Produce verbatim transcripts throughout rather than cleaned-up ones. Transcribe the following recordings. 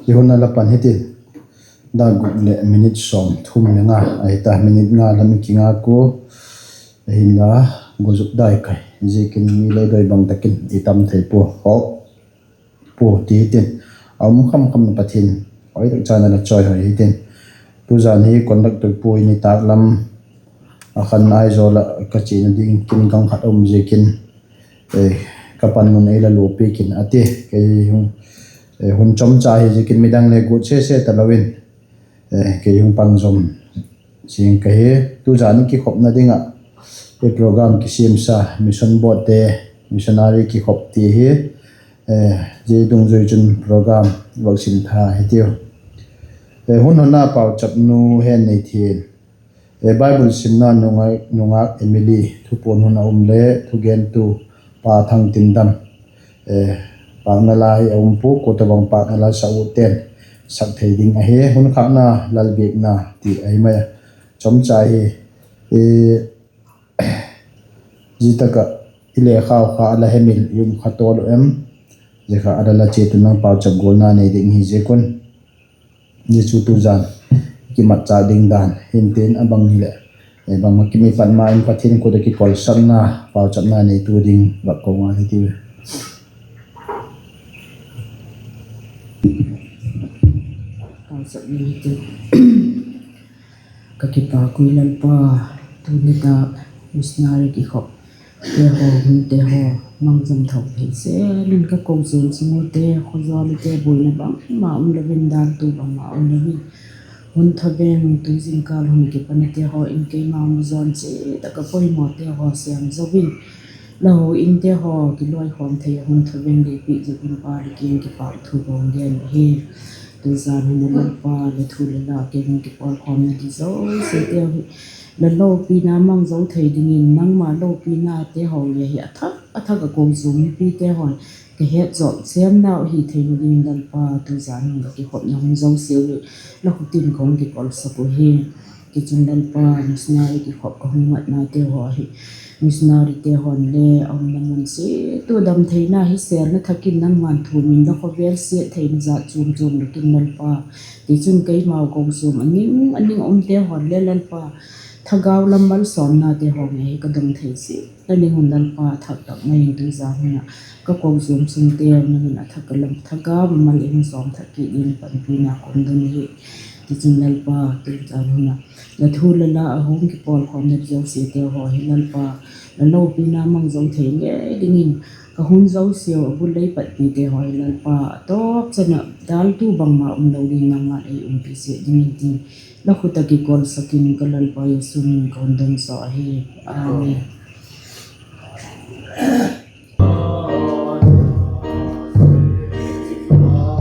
Kihonna la pan hitin, dak guk leh minute sawm thum le nga ahi ta, minute nga lam i kinga kua, ahinla, gua zuk dai kai ziakin mi lei doi bang tak in i tam thei pua, hawk pua ti hitin, a um kham kham in Pathian hoi tak chan a la chawihoi hitin. Tuzan hi conductor pu in i tâk lam a khan Aizawl ah ka chiana ding kin gang khat a um ziakin, ka panmun ei la luapi kin a ti. Kei hun chawmcha hi ziakin midang le guat sese talo in, kei hung pang zom zing ka hi. Tuzan i kikhopna ding ah program kisiamsa, mission board te, missionary kikhop ti hi, zia dungzui chun program vak sim tha hitiu. Hun honna pauchapnu Henneithi, Bible simna nungâk Emily, thupuan hun a um le thugentu Pa Thangtindam, pâkna la hi a um pua, kua tobang pâkna la sak u ten sak thei ding ahi. Hun khâkna, lalbiakna ti ahi mai a, chawmcha hi, zia tak ah i lekhau kha a la hemil i um kha tawl u em? Zia kha a la la chiat un nang pauchap gualna nei ding hi ziak un. Zia chu tuzan kimatchâk ding dan hintin, a bang hileh, bangma kim i pat ma in Pathian khut ah kikolsakna, pauchapna neitu ding vak ko ngal hitiu. Ka kipâk ui Lalpa, tuni tak missionary kikhopte haw, hunte haw mang zom tho thei zel in ka kochuam sung ute, khawzawlute buaina bangma um lo in, dâltu bangma um lo in, hun thaveng tu zingkâl hun a kipanate haw in keima mazawn chiat ah ka poimawte haw sêm zo in, la ho inte haw kilawikhawm thei a hun thaveng lei piak ziakin Pa, la kiang kipâk thu ka hung gen ahi. Tuzan hun a Lalpa, la thu la la kei hung kipawlkhawmna di zosiateu hi la lopina mang zo thei dingin, nangma lopinate haw hi a thak a thak a kochuam mipite haw'n ka het zawk sêmnau ahi theina dingin Lalpa, tuzan hun ka kikhopna hun zosiau hi la khut in ka hung kikolsak uhi. Tichun Lalpa, missionary kikhop ka hung matnate haw hi missionaryte haw'n le a umna mun siat ua dam theina hi sêlna thak in nangma'n thuam in, la khawvel siat theina jat chuam chuam lak in Lalpa, tichun keimau kochuam a ning a ning a umte haw'n le Lalpa, thagau lam malsawmnate haw ngei hi ka dong thei sek a ding un Lalpa, thak tak mai in tuzan hun ah ka kochuam sungteu nang in a thak a lam thagau a mal ei hun sawm thak kit dingin panpina ka hun don ahi. Tichun Lalpa, tuzan hun ah la thu la la a hung kipawlkhawmna zosiateu haw hi Lalpa, la lopina mang zo thei ngei dingin ka hun zosiau a bul lei patpite haw hi Lalpa, a tawp chan ah dâltu bangma um lo dingin nangma'n ei umpi sek dingin ti la khut ah kikolsak in ka Lalpa Jesu min in ka hun don zaw ahi. Amen.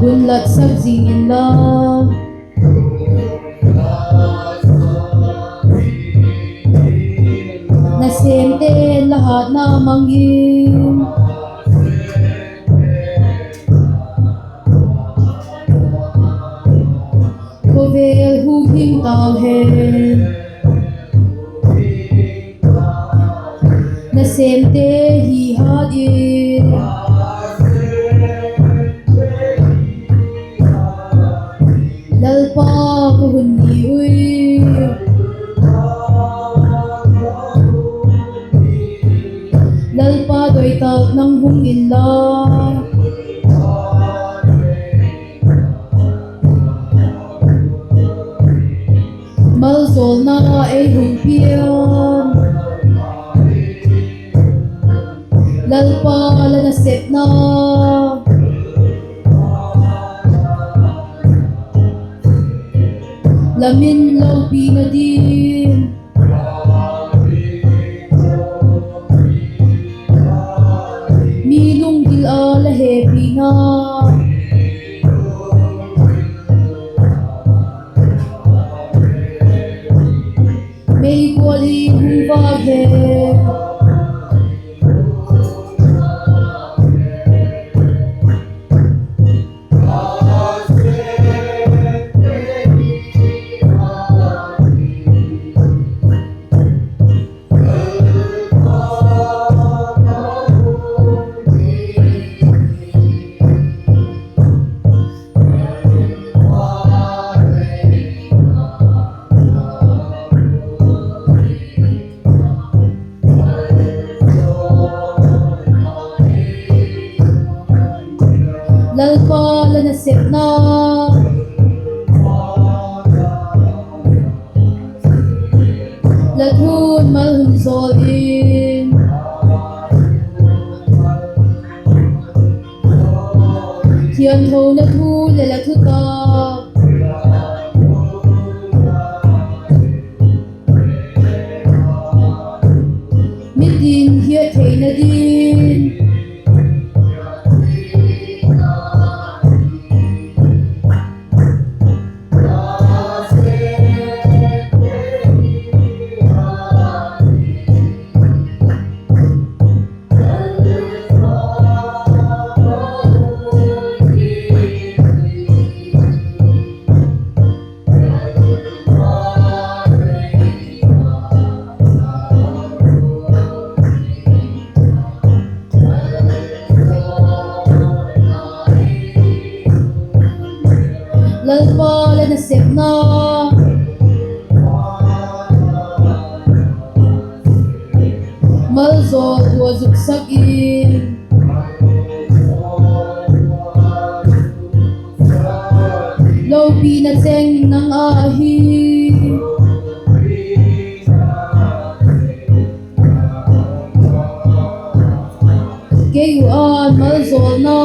Hun latsak zing inla, nasêmte la hâtna mang in, khawvel hu hing tau hen. Nasêmte hi hât in, Lalpa ka hun ni ui. Lalpa doitak nang hung inla, malzawlna ei hung pia'n. Lalpa la nasepna, la min lopina ding, mi lunggil a la hepina, meikual in hung vâk hen. Lalpa, la nasepna, la thu'n mal hun zawl in, thianthona thu leh la thutak, mitin hiat theina ding, Lalpa, la nasepna, malzawl ua zuksak in, lopina cheng nang ahi. Kei u ân malzawlna,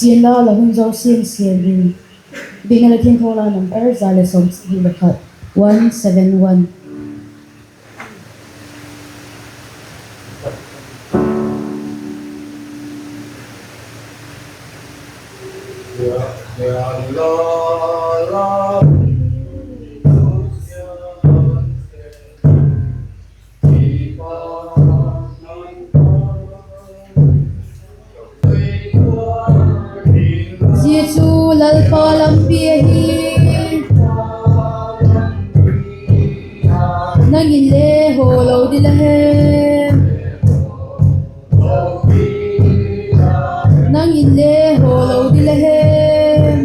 Chianla la hun zosia'n siam in, Biakna Leh Thiangtho La number za leh sawmsagi leh khat, one seven one. Zia chu Lalpa lampi ahi. Nang in le haw lo ding la hem? Nang in le haw lo ding la hem?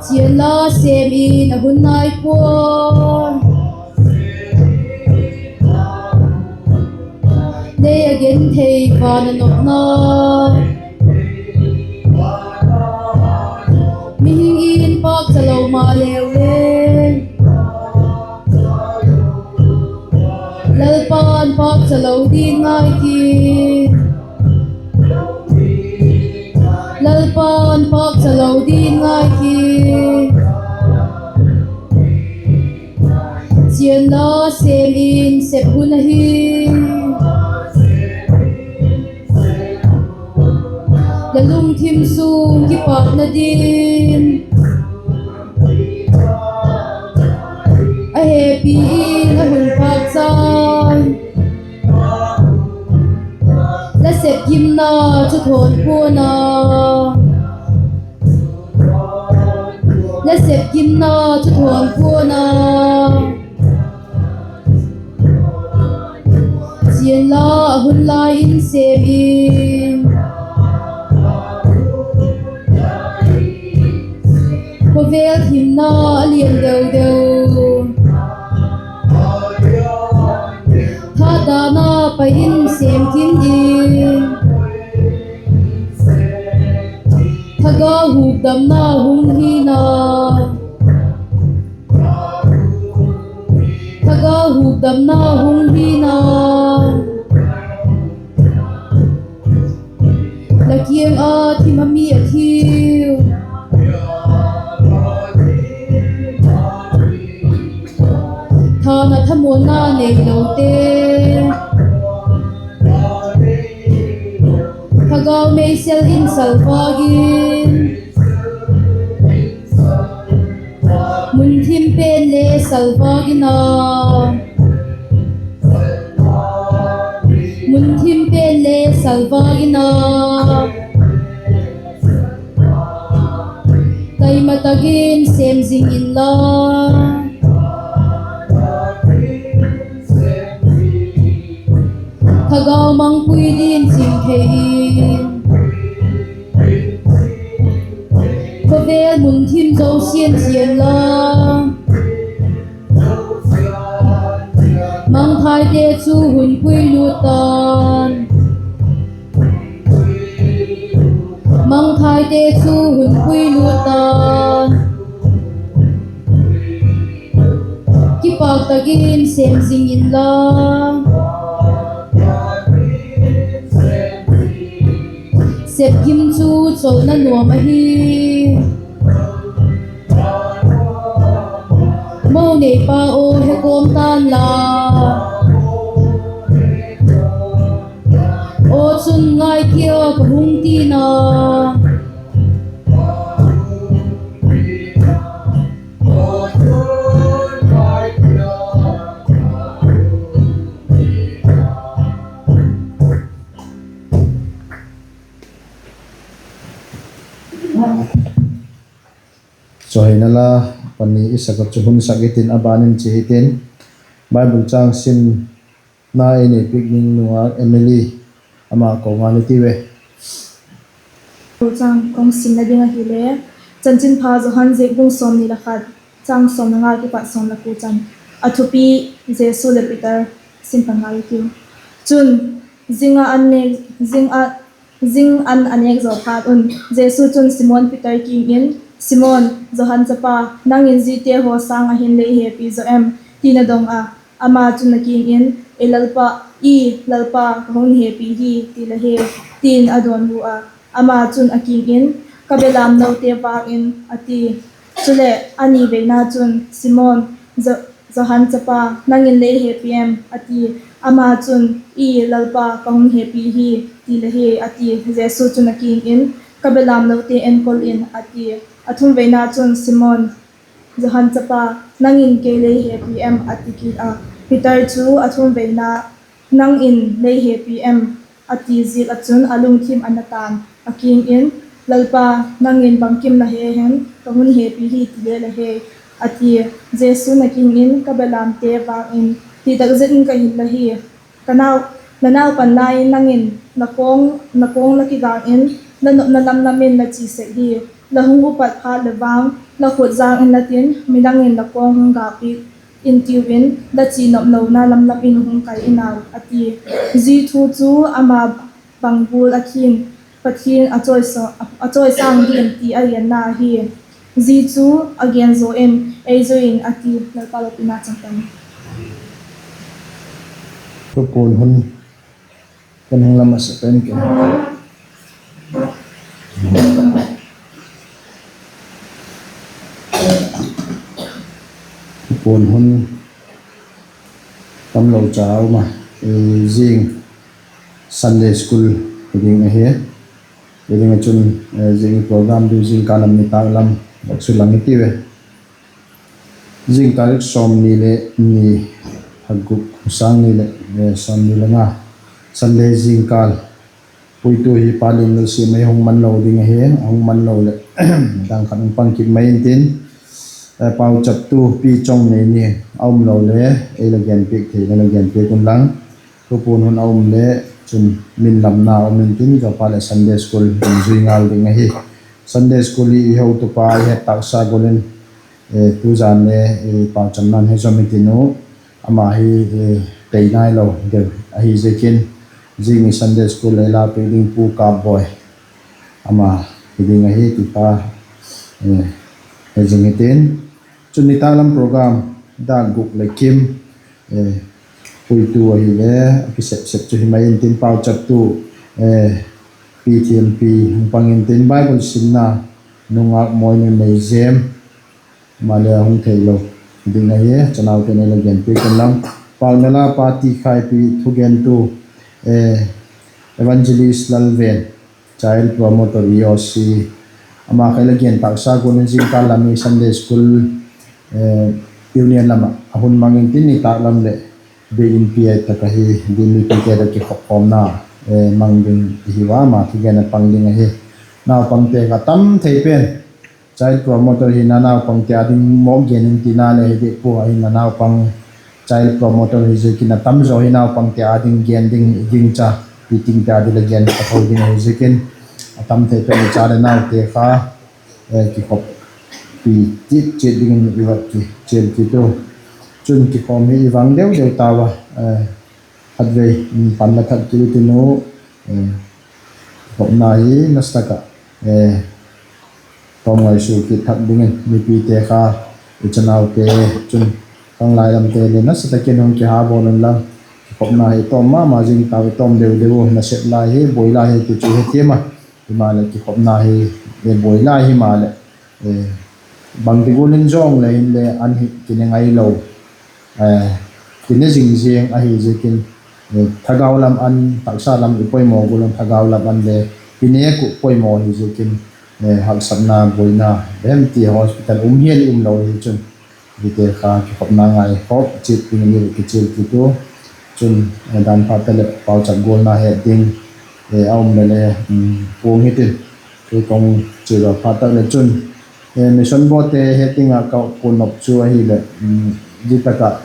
Chianla sêm in a hun nai puai. Lei a genthei van a nopna, mihing in pâkcha lo maleu le, Lalpa'n pâkcha lo ding ngai ki. Lalpa'n pâkcha lo ding ngai ki. Chianla sêm in sep hun ahi. La lungthim sung kipâkna ding, a hepi in a hun pâkchan, la sep gimna chu thawn pua'n a, la sep gimna chu thawn pua'n a. Chianla a hun lai in sêm in, khawvel thimna a lian deu deu, thahatna pai in sêm kit in, thagau hukdamna hung hi'n a, thagau hukdamna hung hi'n a. La kiang a thim a mi a thiu, thana thamuanna neilote, thagau meisel in salvâk in, salvâk in a, mun thim pen le salvâk in a, taima tak in sêm zing inla, thagau mangpui din ching thei in, khawvel mun thim zosia'n chia inla, mangthaite chu hun puilut ta'n, mangthaite chu hun puilut ta'n, kipâk tak in sêm zing inla, sepgim chu cholna nuam ahi. Mo neipa aw, he kawm ta'n la, aw chun ngai kia ka hung tina. Chawihoina la pani i sak ah chu hun sak i tin, a ban in chia i tin, Bible châng simna ei nei piak ding nungak Emily, ama ko ngal i tiu e. Châng kong simna ding ahile, Chanchinpha Johan ziak bung sawmni leh khat, châng sawm leh nga kipat sawm leh kua chan. A thupi: Jesu leh Peter. Sim pan ngal i tiu. Chun, zing a an nêk, zing a, zing an a nêk zaw phat un, Jesu chun Simon Peter kiang in, Simon, Johan chapa, nang in ziate haw sâng ah hin lei hepi zaw em? ti'n a dong a. Ama chun a kiang in, I Lalpa, i Lalpa, ka hung hepi hi, ti la hi, ti'n a dawnhu a. Ama chun a kiang in, Ka belamnote vâk in, a ti. Chuleh, a ni veina chun, Simon, Jo-, Johan chapa, nang in lei hepi em? a ti. Ama chun, I Lalpa, ka hung hepi hi, ti la hi, a ti. Jesu chun a kiang in, Ka belamnote enkol in, a ti. A thum veina chun, Simon, Johan chapa, nang in kei lei hepi em? a ti kit a. Peter chu a thum veina, Nang in lei hepi em? a ti ziak ah chun a lungthim a na ta'n, a kiang in, Lalpa, nang in bangkim la he hen, ka hun hepi hi ti le la he, a ti. Jesu'n a kiang in, Ka belamte vâk in, ti tak zet in ka hil la hi. Ka nau, la naupan lai in nang in la kawng, la kawng la kigâk in, la nopna lamlam in la chi sek hi. La hung upat phat leh vang, la khut jâng in la tin, midang in la kawng hung gâk piak intiu in, la chi nop lona lamlam in hung kai in au, a ti. Zia thu chu ama bang gual a kiang, Pathian a chawi sa-, a chawisâng ding ti a genna ahi. Zia chu a gen zaw in, ei zui in, a ti. Lalpa lopina chang ta'n. Thupuan hun kan hung la masa pen ken. Thupuan hun tamlo cha um a, zing Sunday School hi ding ahi. Hi ding ah chun, zing program du zingkal lam nitâk lam vak sulang i tiu e. Zing tarik sawmni leh ni, tha guk, sâng ni leh sawmni le nga, Sunday zingkal, puitu hi Pa Lianlalsiam ei hung man lo ding ahi. A hung man lo leh dang khat hung pang kit mai intin, pauchaptu Pi Chongneini a um lo le, ei la genpiak theina la genpiak unlang, thupuan hun a um le chun min lamna um intin, zia phat leh Sunday School hun zui ngal ding ahi. Sunday School hi i hotupa i het tâksa gual in, tu jan le pauchapna'n he zom i tin u, ama hi tei nailo deu ahi ziakin, zing i Sunday School ei la piak ding Pu Kapboi, ama hi ding ahi ti kha he zing i tin. Chun nitâk lam program dâk guk leh kim, puitu ahile a kisep sep chu hi mai intin, pauchaptu Pi Thiampi hung pang intin, Bible simna nungak Mawinunnei Zem, ama le a hung theilo ding ahi, chanaute'n ei la genpiak unlang, pauchapna la Pa Tikhaipi, thugentu Evangelist Lalven, child promoter E O C, ama kha ei la gen tâksa gual in zingkal lam i Sunday School Union lam ah a hun mang intin, nitâk lam leh biakin piai tak ahi ding mipite tawh kikhopkhawmna mang ding i hi ua, ama thugen a pang ding ahi. Naupangte kha tam thei pen child promoter hina naupangte â ding mawk gen in tina le hi dik pua, ahinla naupang child promoter hi ziakin a tam zaw hi naupangte â ding gen ding, i gingcha pitingte â ding le gen kha tho ding ahi ziakin, a tam thei pen i cha leh naute kha kikhoppi chiat chiat dingin i va kichial kit u. Chun kikhawm hi i vang deu deu tau a, khatvei panla thak kit u tin u. Kikhopna hi nasa tak ah tawm ngaisua kit thak dingin mipite kha, i chanaute, chun khanglai lamte le nasa tak in hung kiha bawl unla, kikhopna hi tawm ma ma zing tau, i tawm deu deu u, nasep lai hi, buai lai hi ti chu hethiam a, himaleh kikhopna hi buai lai himaleh bangti gual in zawng le hinle an hi kine ngailo, kine zing ziang ahi ziakin, thagau lam an, taksa lam i poimaw gual in thagau lam an le kinêk uh poimaw hi ziakin, haksatna buaina bem ti hospital um hial i umlo hi chun, hite kha kikhopna ngaikhawk chiat dingin i va kichial kit u. Chun dan phat tak leh pauchap gualna het ding a um le le puang hitin, kei ka hung chial phat tak leh chun, mission boardte het ding ah ka puan nop chu ahileh, zia tak ah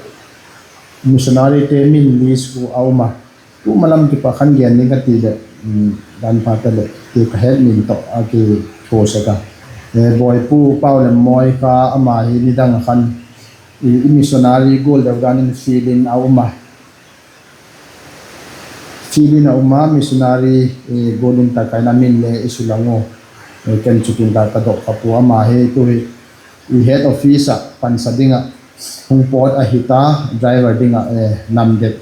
missionaryte min list khu a um a, tuma lam kipat khan gen ding ka ti leh, dan phat tak leh ti ka het min tawh a kithua sek a, Bawipu Paulemmawi kha ama hi nidang a khan i missionary gual deu dan in fill in a um a, fill in a um a, missionary gual in tak ah in a min le i sulang u. Ken chu tun tak ka dok kha pua, ama hi tu hi i head office ah pansa ding ah hung pawt ahi ta, driver ding ah namdet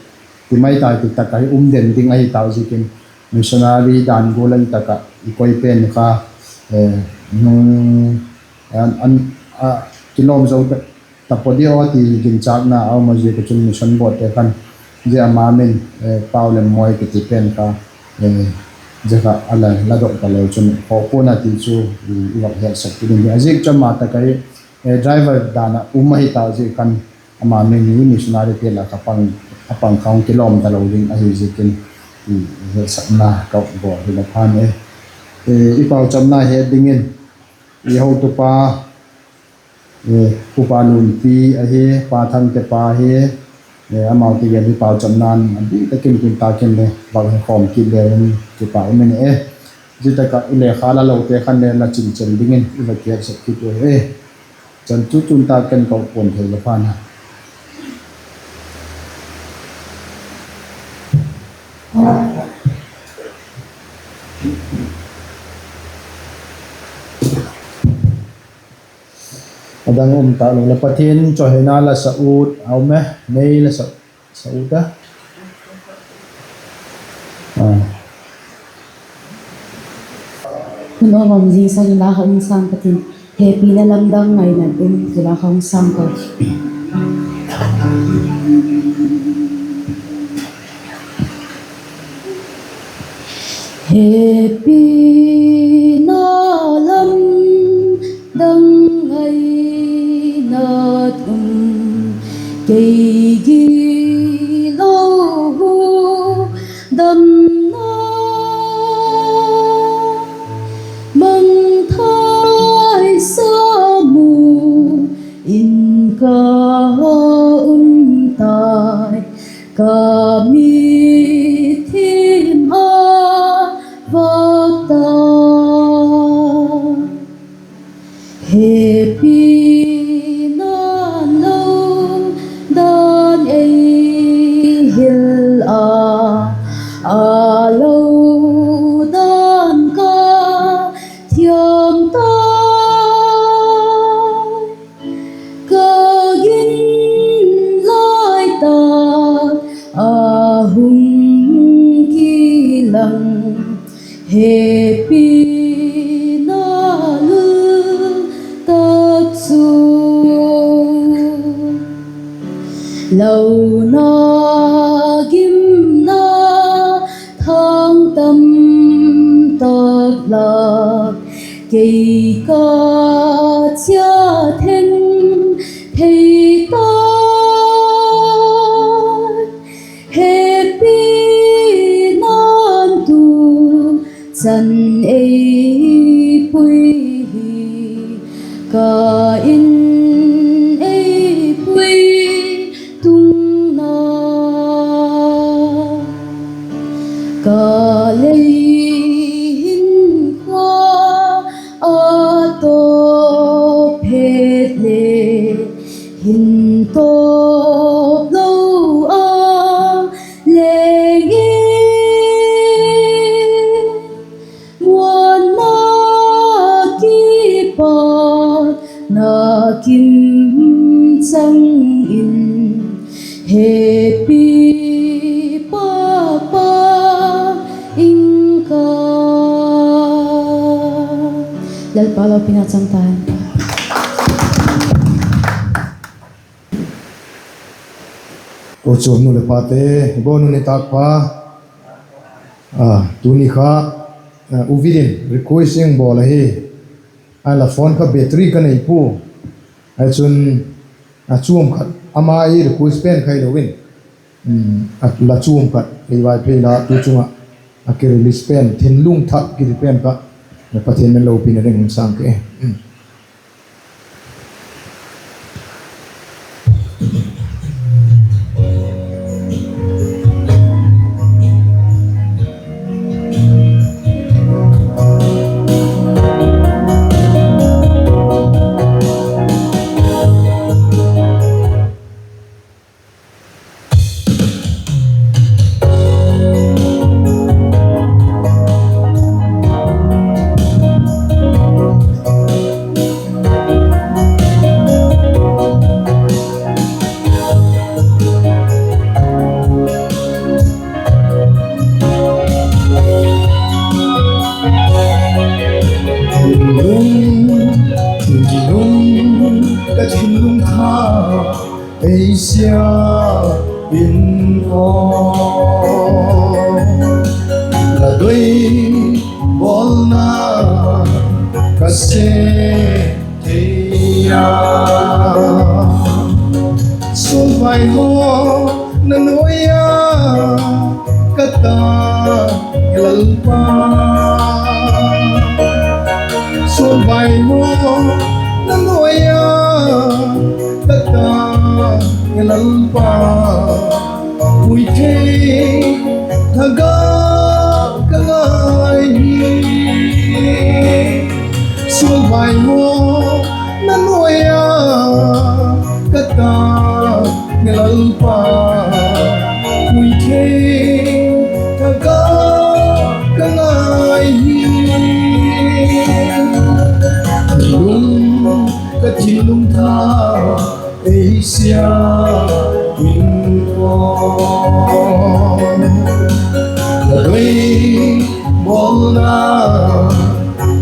ti mai ta, ti tak ah hi um den ding ahi tau ziakin, missionary dan gual in tak ah i koi pen kha kilawm zo tapo di aw ti ginchâkna a um a ziak a chun mission boardte khan zia ama min, Paulemmawi kiti pen kha, zia kha a la, la dok ta leu chun khawk pua'n a ti chu i vak hetsak kit ding. A ziak chu ama tak ahi, driver dan ah um ahi ta ziak khan ama min hi missionaryte lak ah a pang kha hung kilawm talo ding ahi ziakin, hetsakna ka bawl hi la phan e. I pauchapna het dingin i hotupa, Upa Lunpi ahi, Pa Thangte pa hi, amau ti gen hi pauchapna'n a bîk tak in tun tak in le vak he khawm kit leu in kipak um in e. Zia tak ah i lekha la lote khan le la chin chen dingin i va kihetsak kit u e. Chan chu tun tak in ka puan thei la phan a. A dang um ta lo le Pathian chawihoina la sa ut a um e, nei la sa, sa ut a. Hun a um zing sâng in la kha hung sâng ka tin, Hepina lamdang ngainat um ti la kha hung sâng ka. Hepina lamdang ngainat um, kei gilo hu damna mangthai sa mu in ka um tai, ka mitthim a vâk ta. Hepina'n lo dan ei hil a, a lo dan ka thiam tai. Ka gin lai tak a hung kilang, hepina lul tak chu. Lona gimna thâng tam tak lak, kei ka chia theng thei ta. Chan ei pui hi, ka in ei pui tungna, ka lei hinkhua a tawp het le, hin tawp lo a leng i, muanna kipâkna kim chang in, hepi pa pa ing ka. Lalpa lopina chang ta hen. Kochuam nu leh pate, i bawn un i tâk pa. A, tuni kha, a, U Vin in request hung bawl ahi. A la phone kha battery ka nei pua. Ahi chun, a chuam khat ama i request pen kha hilo in, a la chuam khat ei Vaiphei la tu chung ah a kirelease pen, Thinlung Thak kiti pen kha, Pathian min lopina ding hun sâng ke. Lung, lung, ka thinlung tha, ei sia in aw, la doi bawlna ka se thei a. Suanvaihaw na nuai a ka tâk e Lalpa, suanvaihaw na nuai a ka tâk e Lalpa, pui thei thagau ka ngai hi. Suanvaihaw na nuai a ka tâk e Lalpa, pui thei thagau ka ngai hi. Lung, ka thinlung tha, ei sia in aw, la doi bawlna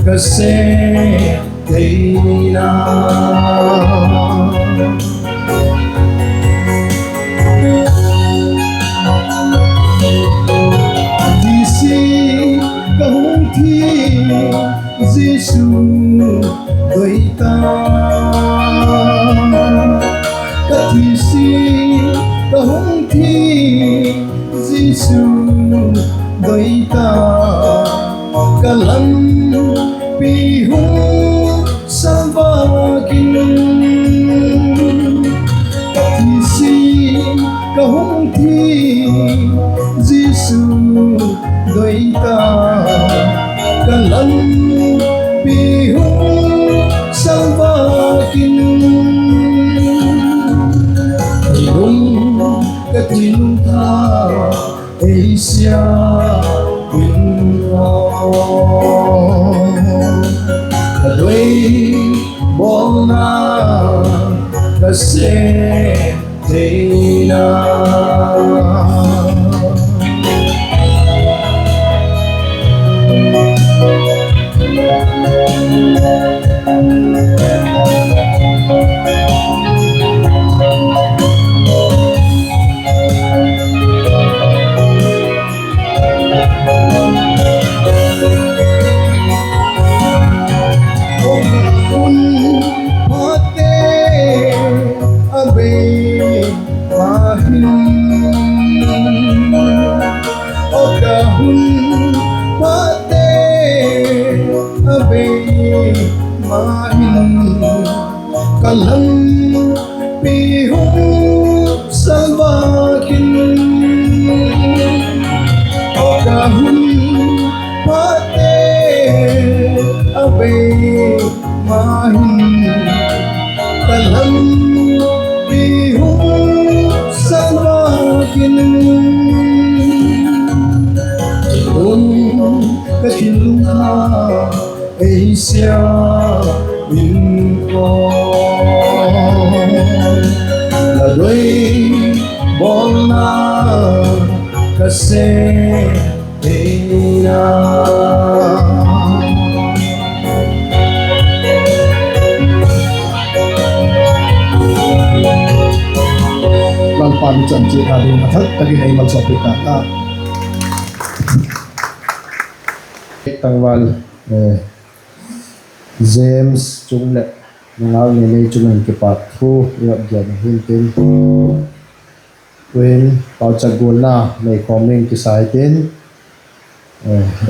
ka se thei a. Thisi ka hung thi, Jesu doi ta. Ka thisi ka hung thi, Jesu doi ta. Ka lampi hung salvâk in, ka thisi ka hung thi, Jesu doi ta. Ka lampi hung salvâk in, ei lung, ka thinlung tha, ei sia in aw, la doi bawlna ka se thei a. Hun phate a bei ma hin, o ka hun phate Ka lampi hung salvâk in, aw ka hun pate a bei ma hin, ka lampi hung salvâk in, um ka thil lungkha ei sia in aw, la doi bawlna ka se ei na. Lalpa'n chanchin a ding a thak tak in ei malsawmpiak ta. Tangval, eh, James chung leh nungak Neinei chung in kipâk thu i va gen hintin, tu'hin pauchap gualna neikhawm ding kisa hitin,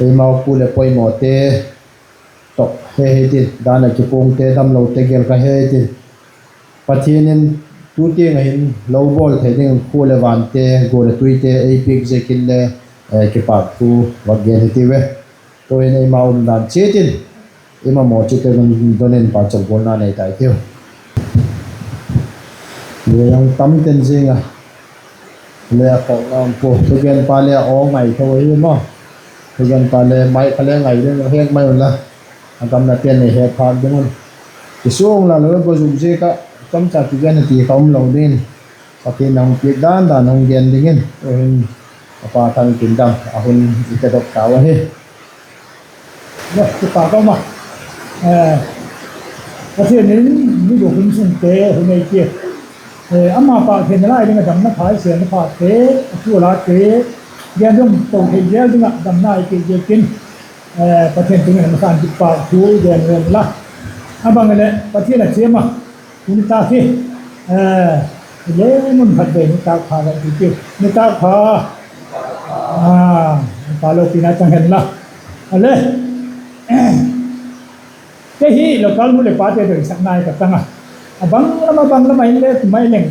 eimau pu leh poimawte tawh he hitin, dan ah kipuangte, damlote gel ka he hitin, Pathian in tu tiang ah hin lo bawl thei ding khua leh vante, gual leh tuite ei piak ziakin le kipâk thu va gen hitiu e. Tu'hin eima umdan chiat in, eima mawchite don in pauchap gualna nei tai tiu. Lei ang tam ten zing a, le a khawk lam pua, thugenpa le a aw ngai tho ahi maw. Thugenpa le mai kha le ngai ding hek mai unla, a gamla ten nei het phâk ding un. Kisuang la lo a gua zuk ziak ah, chomcha thugen a ti kha um lo dingin, Pathian in a hung piak dan dan hung gen dingin, tu'hin a pa thang tin dam a hun i tedok tau ahi. Kipâk um a, Pathian in mi guk hun sungte hun ei pia, ama pâk theina lai ding ah damna pha, sêlna phate, a thu a late, gen dam to thei zel ding ah damna ei piak ziakin, Pathian chung in a masan kipâk thu gen ven la. A bang leh Pathian a chiam a, tuni tak hi, le mun khat vei nitâk pha la ti tiu, nitâk pha, pa lopina chang hen la. A le, kei hi local nu leh pate doisakna hi ka chang a, a bang lam a bang lam a inle ti mai leng,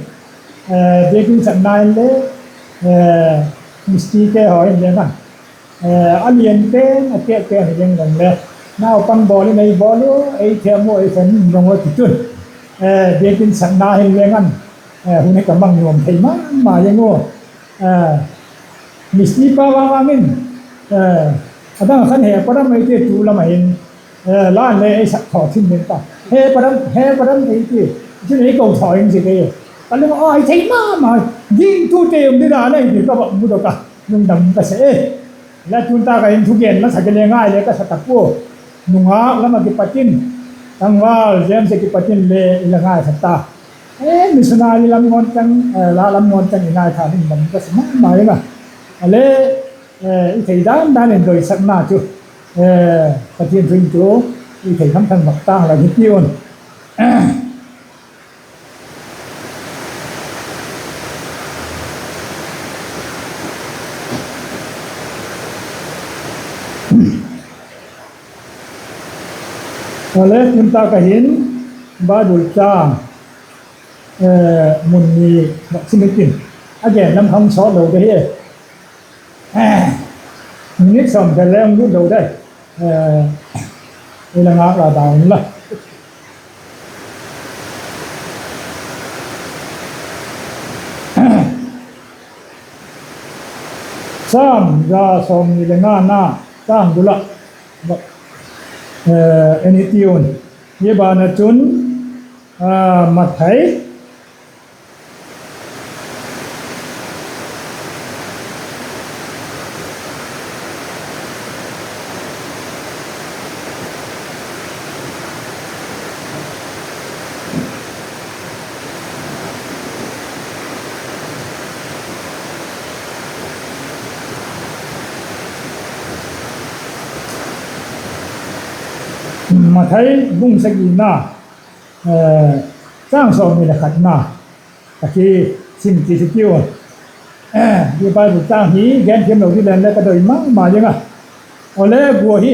biakin sakna inle, mistite haw inle ngan, a lian pen a kêk pen hi leng ngan le, naupang bawl in ei bawl u, ei them u, ei them u ti chun, biakin sakna hin le ngan, hun hi ka mang nuam thei ma ma ing u. Misti pa vang vang in, a dang khan he pa dam ei ti, tu lam a hin, la le ei sak thaw thim ding ta, he pa dam, he pa dam ei ti, chun ei ko thaw ing si kei. Ka lung a ai thei ma ma, gingtute um ding dan ahi ti ka va mudok a, lungdam ka sa e. La tun tak ah hin thugen la sak le ngai le ka sa ta pua, nungak lam ah kipat in, tangval James ah kipat in le i la ngai kha ta. Missionary lam ngawn chang, la lam ngawn chang i ngai kha ding lam ka sa ma ma ing a. A le, i thei dan dan in doisakna chu, Pathian thu in chu i thei tham tham mak tang la hi ti un. A le, tun tak ah hin Bible chang mun ni vak sim i tin, a gen lam hung sawt lo de hi. Minute sawm vel le hung lut lo de. Ei la ngâk la da un la. Sam za sawmni le ngana, chang gul ah, en i ti un. Hi ban ah chun, Mathai Mathai bung sagina, chang sawmni le khatna, a ki sim ti si tiu. Hi Bible chang hi gen thiam lo di len le ka doi ma ma ding a. Awle, gua hi,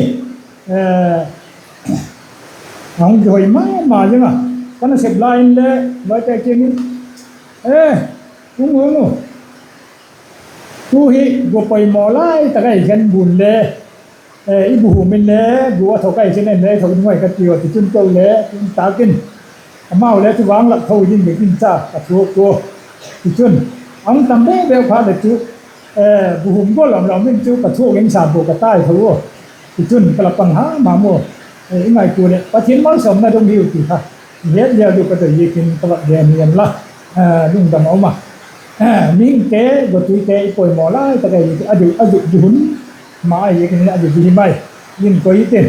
A hung kihoi ma ma zing a. Ka nasep lai inle, laite kiang in, E, hung hung u, tu hi gua poimaw lai tak ahi khen, bun le i buhum inle gua a thok ahi khen, en le thok ding ahi ka tiu a. Tichun keu le tun tâk in, amau le chu vang lak tho ding bek in cha ka thuak ua. Tichun a hung tam beu beu phat leh chu buhum gual lam lam in chu ka thuak in sa bua ka tai tho ua. Tichun ka la pang ha ma maw. I ngaitua leh Pathian malsawmna dong hiu ti kha i het liau diu ka doi ziakin ka vak gen hi en la, lungdam a um a. Mihingte, guatuite i poimaw lai tak ahi, a zuk, a zuk di hun ma ahi ziakin a zuk di hi mai in koi i tin.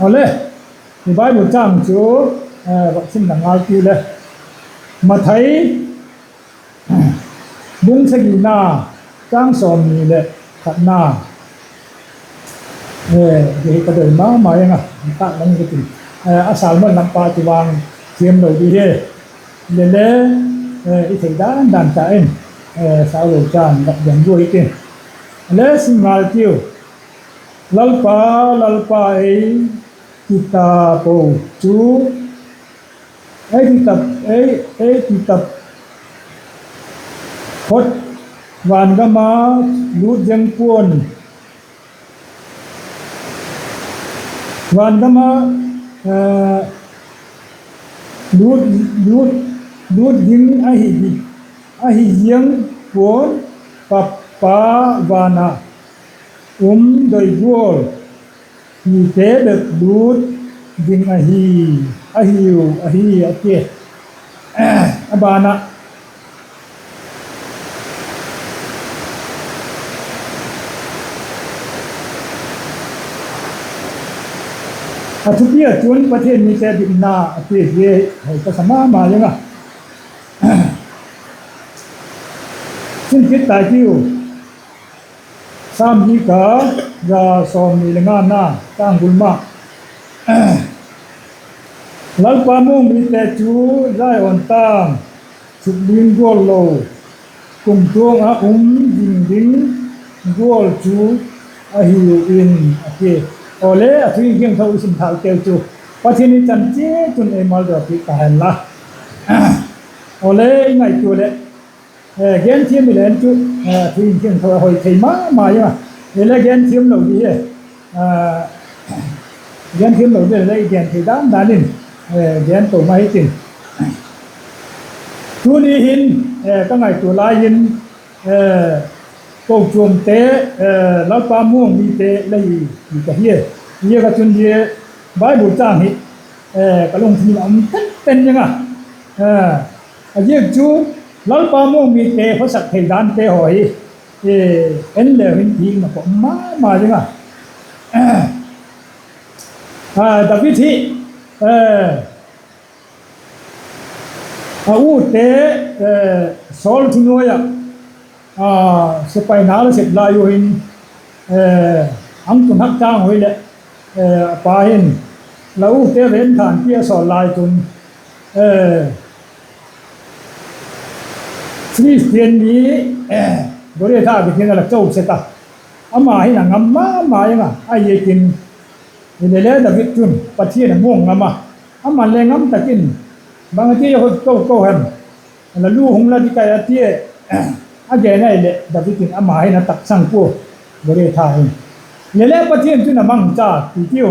Awle, i Bible châng chu vak sim na ngal tiu le, Mathai bung sagina, châng sawmni leh khatna, hi ka doi ma ma ing a, tak lang ka tin, a sermon lam pa chu vang thiam lo di hi. Lele, i thei dan dan ta in, sau lo chan vak gen dua i tin. Le sim ngal tiu. Lalpa, Lalpa ei ti ta po chu, ei ti ta, ei, ei ti ta phot, van gam a lût zeng pua'n, van gam a lût, lût, lût ding ahi, ahi ziang pua'n, Pa, Pa van ah um doi gual mite bep lût ding ahi, ahiu ahi a tia. A ban ah a thupi ah chun Pathian mite bikna a tia hi, hoi ka sa ma ma ing a. Chun kit tai tiu. Sam hi ka, za sawmni le ngana, tâng gul ma. Lalpa muang mite chu Zion tâng sukling gual lo, kumtuang ah um zing ding gual chu ahiu in a ti. Awle, a thu thiangtho i sim thâk teu chu Pathian i chan chiat chun ei maldaw piak ta hen la. Awle, i ngaitua leh, genthiam i len chu, thu thiangtho a hoi thei ma ma ing a. Hile genthiam lo di hi, genthiam lo di le i gen thei dan dan in gen to ma hi tin. Tuni hin ka ngaitua lai in, kochuamte, Lalpa muang mite la hi ti ka hi a. Ziak a chun zia Bible châng hi ka lungthim in a um pen pen zing a. A ziak chu Lalpa muang mite khawsak thei dante haw hi en leu hin thina ka um ma ma zing a. David hi a ute Saul thunuai ah sepaina la sep lai u hin, ang tun hak châng hoi leh, a pa hin, la ute ven than ti a sawl lai chun, Philistine mi Goliatha kitin a la cho sek a. Ama hin a ngam ma ma ing a, ahiziakin, hile le David chun Pathian a muang ngam a, aman le ngam tak in, bang a ti a hot ko ko hem, la lu hung la di kai a tia, a gen ahileh David in ama hin a taksang pua, Goliatha hin. Hile le Pathian chun a mangcha ti tiu.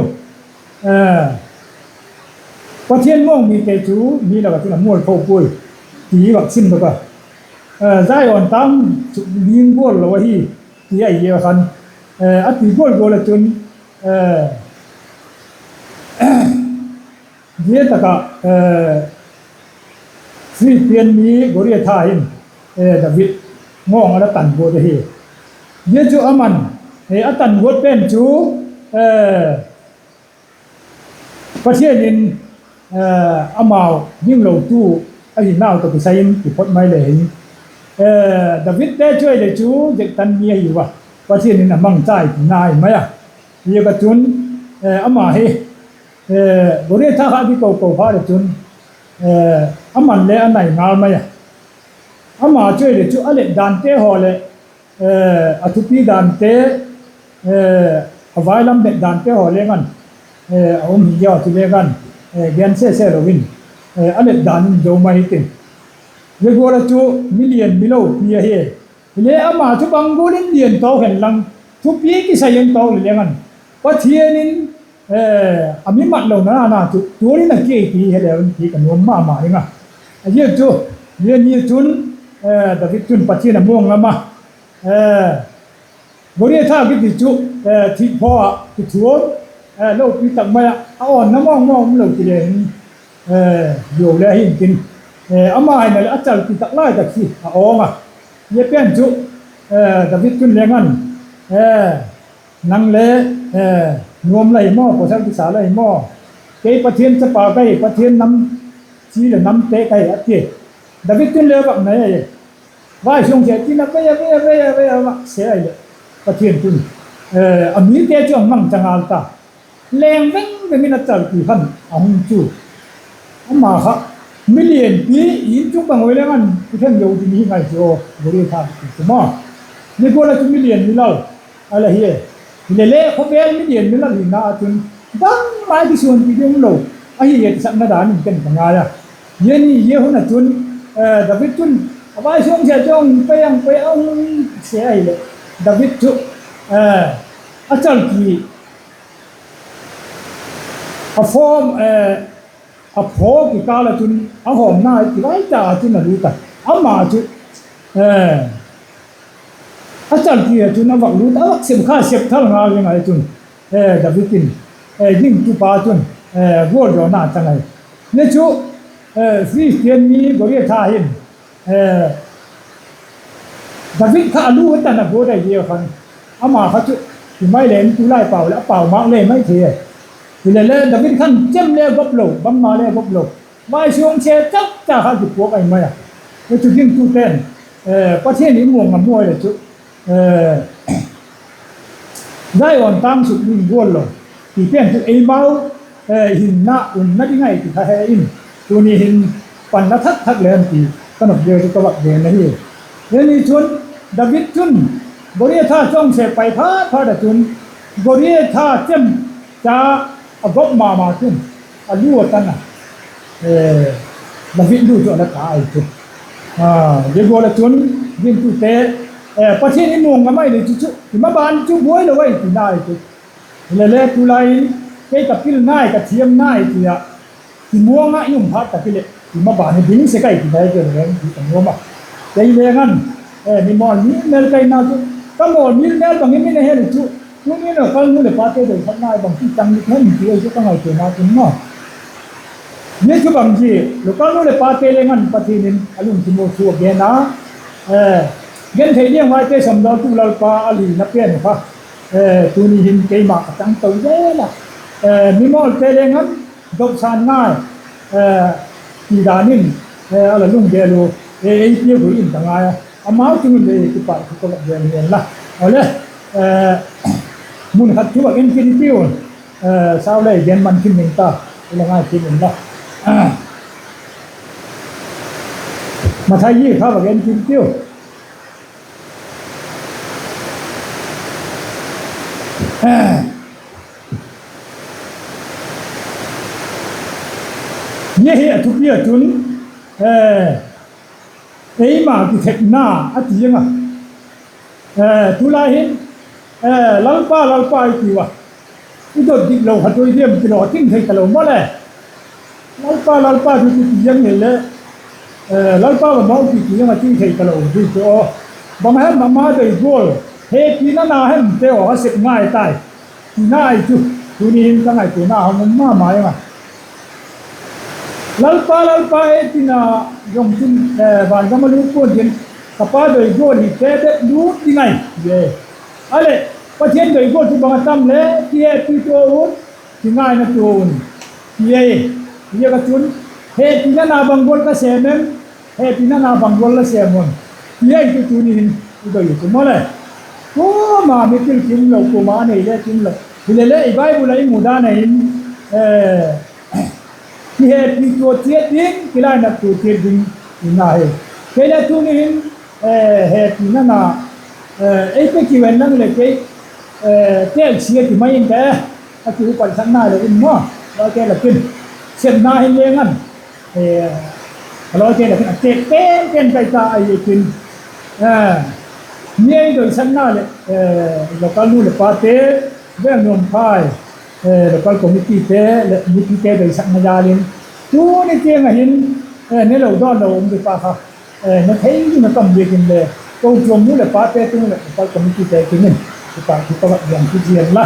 Pathian muang mite chu mi lak ah chun a mualpho puai, ti vak sim dok a. Zion tâng chu ling gual lo ahi, ti ahi a khan, a ti gual gual ah chun, zia tak ah Philistine mi Goliatha hin David ngawng a la tan guat ahi. Zia chu aman a tan guat pen chu Pathian in amau ginglotu ahi nau tawh kisai in kiphot mai le hin, Davidte chu ahileh chu zek tan mi ahiu a, Pathian in a mangchai tina ahi mai a. Ziak a chun ama hi Goliatha kha kiko ko phat leh chun aman le a nai ngal mai a. Ama chu ahileh chu a let dante haw leh a thupi dante, a vai lam let dante haw leng an a um hi a ti le khan, gen sese lo in, a let dan in zo mai hi tin. Zia gual ah chu milian mi lopi ahi. Hile ama chu bang gual in lian tawk hen lang, thupi kisai in tawk le leng an, Pathian in a mi mat lona na chu tual in a kiei ti he leu in ti ka nuam ma ma ding a. A ziak chu, zia ni chun David chun Pathian a muang ngam a, Goliatha kiti chu thikphaw ah kithuam, lopi tak mai ah a awnna mawng mawng um lo ti le hin, zia le hin tin, ama hina leh a chalpi tak lai tak hi a awng a. Zia pen chu David chun leng an, nang le nuam la hi maw, pawsal kisa la hi maw, kei Pathian chapa ka hi, Pathian nam chi leh nam te ka hi a ti. David chun le vak nai a, vaisûngsia tin a vei a vei a vei a vei a vak se ahileh, Pathian chun a mite chu a mangcha ngal ta, leng veng veng in a chalpi khan a hung chu. Ama kha milianpi in chung bang ui leng an i khen lo ding hi ngai chu, Goliatha ti chu maw. Ni gual ah chu milian mi lal a la hi e. Hile le khawvel milian mi lal hina ah chun bangma kisuanpi ding um lo ahi e ti sakna dan in ken ka ngai a. Zia ni zia hun ah chun David chun a vaisûngsia chu a hung pei a hung pei a hung se ahileh, David chu a chalpi a phaw, a phaw kikâl ah chun a hawmna i ti vai ta ah chun a lût a. Ama chu a chalpi ah chun a vak lût a, a vak sep kha sep thal ngal ding ahi chun, David in, gingtupa chun gualzawna chang ahi. Zia chu Philistine mi Goliatha hin David kha a lu a tan a guat ahi zia khan, ama kha chu ti mai le in tulai pau leh a pau mak le mai thei e. Hile le David khan chem le gop lo, bangma le gop lo, vaisûngsia chak cha kha kipuak ahi mai a. Zia chu gingtute'n Pathian i muang ngam ua leh chu Zion tâng suk ding gual lo ti pen chu eimau hinna umna ding ahi ti kha he in, tuni hin panla thak thak le an ti ka nop deu chu ka vak gen ahi. Zia ni chun David chun Goliatha chawngse pai phat phat ah chun Goliatha chem cha a gop ma ma chun a lu a tan a, David lu chu a la ta ahi chu. Zia gual ah chun gingtute, Pathian i muang ngam ahi le chu chu i maban chu buai lo ahi tina ahi chu. Hile le tulai in kei ka pil nai, ka thiam nai ti ah kimuang ah i um phat tak hileh i maban hi ding sek ahi ti dai ken leng ti ka nuam a. Kei leng an, mimawl mil mel ka hina chu, ka mawl mil mel bang hi min a he le chu, tuni in local nu leh pate doi khat nai bang ti chang ni hem ti ahi chu ka ngaituana chun maw. Zia chu bang zia, local nu leh pate leng an Pathian in a lungthim ua thu a gen a, genthei diang vaite sawmdawltu Lalpa a lina pen uh kha tuni hin keima ka chang to zel a, mimawlte leng an dopsân ngai ti dan in a la lunggel u, ei piak ui in ka ngai a, amau chung in le kipak thu ka vak gen inla. Awle, mun khat thu vak en kit hitiu, sau lei gen man kit ning ta, i la ngai kit inla. Mathai hi kha vak en kit hitiu. Zia hi a thupi ah chun, eima kithepna a ti ing a. Tulai hin, Lalpa, Lalpa i tiu a, i dot dik lo khat ui diam kilawm ting thei talo maw le. Lalpa, Lalpa chu ti ti ang hileh, Lalpa va mau ti ti ang a ti thei talo di chu aw. Bang hem ama doi gual, hepina na hemte aw a sep ngai tai tina ahi chu, tuni hin ka ngaituana hung um ma ma ing a. Lalpa, Lalpa ei tina zong chun, vangam a lut pua'n tin, ka Pa doi gual hite bep lut ding ahi, ti e. Aleh, Pathian doi gual chu bang a tam le, kihepitua un, kingainatua un, ti e. Ziak a chun, hepina na bang gual ka sêm em, hepina na bang gual la sêm un, ti ahi chu tuni hin i doi u chu maw le. Kuama mipil kim lo, kuama a nei le kim lo, hile le i Bible ah i mu dan ahin, kihepitua chiat ding, kilainatua chiat ding, tina hi. Kei le tuni hin, hepina na ei pe kiu hen lang leh kei, têlsia ti mai ing ka e. a kipansakna le in maw, lawite lak in, sepna hin leng an, a lawite lak in a têk pen pen kai ta ahi tin, mi ei doisakna leh, local nu leh pate, vêng nuam phai, local committeete leh mipite doisakna jal in, tuni tiang ah hin, ne lo dawn lo um di pa kha, ne thei ding a tam ziakin le, kochuam nu leh pate chung leh local committeete chung in, kipak thu ka vak gen kit ziang la.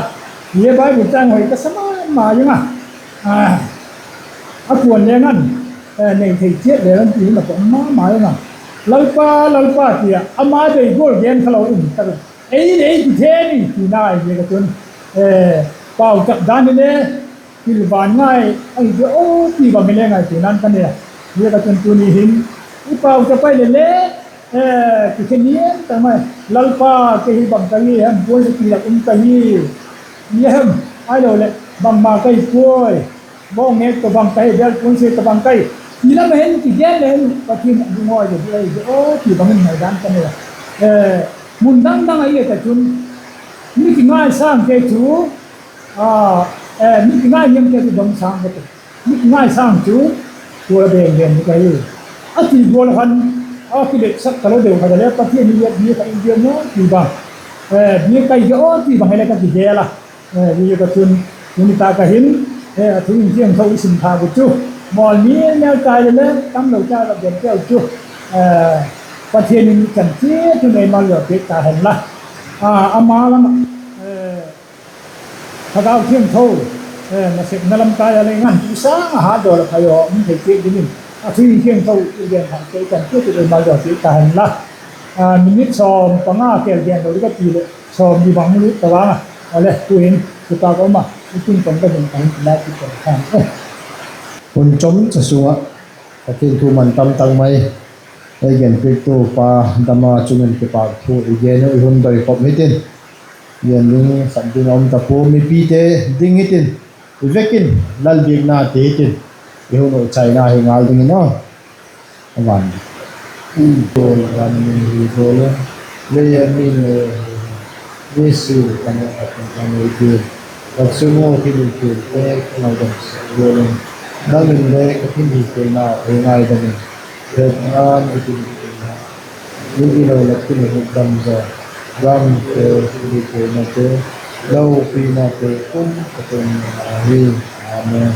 Zia Bible chang hoi ka sa ma ma ing a, a puan leng an, nei thei chiat le an ti in a pom ma ma ing a, Lalpa, Lalpa ti a, ama dei gual gen kha lo um tak, ei le ei ti thei ni ti nai ziak a chun, pauchap dan hile, pilvan ngai ahi di aw ti bang hile ngai ti nan ka nei a. Ziak a chun tuni hin, i pauchap ai le le, kikhe niam tak mai, Lalpa, kei hi bang ka hi hem, puanse ti lak um ka hi, ti hem, ahiloleh bangma ka hi puai, bawngnek tawh bang ka hi, bel puanse tawh bang ka hi, ti lam a hin kigen le hin Pathian lungawi le di ahi di aw ti bang in ngai dan ka nei a. Mun dang dang a i et a chun, mi kingaisângte chu, mi kingainiamte chu dong sâng ka ti, mi kingaisâng chu, kuala beng beng hi ka hi, a ti gual khan, a kiletsak talo deu khat a le Pathian i et bia kha i bia maw ti bang, bia ka hi di aw ti bang hile ka kigel a. Ziak a chun, tuni tâk a hin, a thu thiangtho i sim thâk uh chu, mawl mial mial tai le le tamlo tai la gen teu chu, Pathian in i chan chiat un ei maljawl piak ta hen la. Ama lam ah, Thagau Thiangtho nasepna lam tai a le ngan tu sâng a hatdaw la phai aw um thei chiat dingin, a thu thiangtho i gen thâk chiat i chan chiat un ei maljawl piak ta hen la. Minute sawm panga kel gen lo ding ka ti leh sawmni bang lut ta vang a, a le tu'hin kipak um a, i tin kon ka hin ka hin la ti kon khan e. Hun chomcha sung ah Pathian thu man tam tak mai ei genpiaktu pa Dama chung in kipak thu i gen uh i hun doi khop hitin, gen ding khat ding a um ta pua, mipite ding hitin, i vek in lal biakna ti hitin, i hun uh chaina hi ngal dingin aw. A van, van min hi gual in, lei a min le, Jesu ka ne ka tung ka nei ti, ka chung uh thilhitheina ka ngaidam sek gual in, nang in le ka thilhitheina ei ngaidam in, hetna i thilhitheina, i lo lak in i hukdam zaw, gamte, thilhitheinate, lopinate um ka tung ahi. Amen.